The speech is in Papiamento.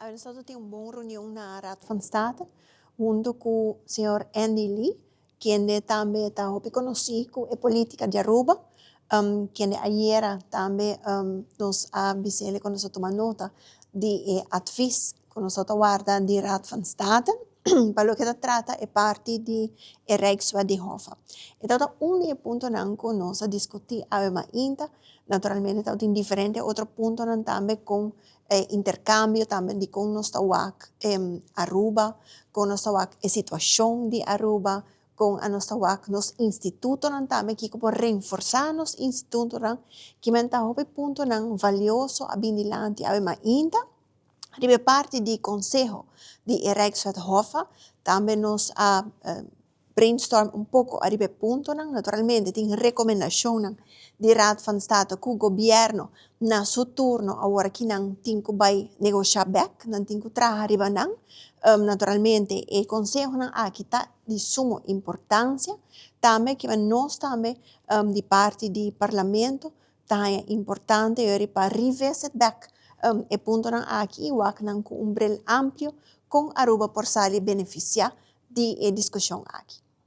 Nos tin un bon reunion na Raad van State, hunto cu señor Andy Lee, kende tambe ta hopi conoci cu e politica di Aruba, kende ayera tambe nos a bis'e cu nos a tuma nota di e advies cu nos ta warda di Raad van State, pa loke ta trata e parti di e Rijkswet di HOFA. E ta un di e puntonan cu nos a discuti awe mainta. Naturalmente tin diferente otro puntonan tambe cu intercambio tambe di con nos ta wak Aruba, con nos ta wak e situacion di Aruba, con nos ta wak nos institutonan tambe, kico por reforsa nos institutonan, kiermen ta hopi puntonan valioso a bin dilanti awe mainta. Riba parti di conseho di Rijkswet HOFA, tambe nos a brainstorm un poco ariba puntonan. Naturalmente tin recomendacionnan di Raad van State cu gobierno na su turno awor aki nan tin cu bay negocia back, nan tin cu traha riba nan. Naturalmente e consehonan aki ta di sumo importancia, tambe cu nos tambe di parti di Parlamento ta importante pa revisit back e puntonan aki y wak nan cu un bril amplio con Aruba por sali beneficia di e discusion aki.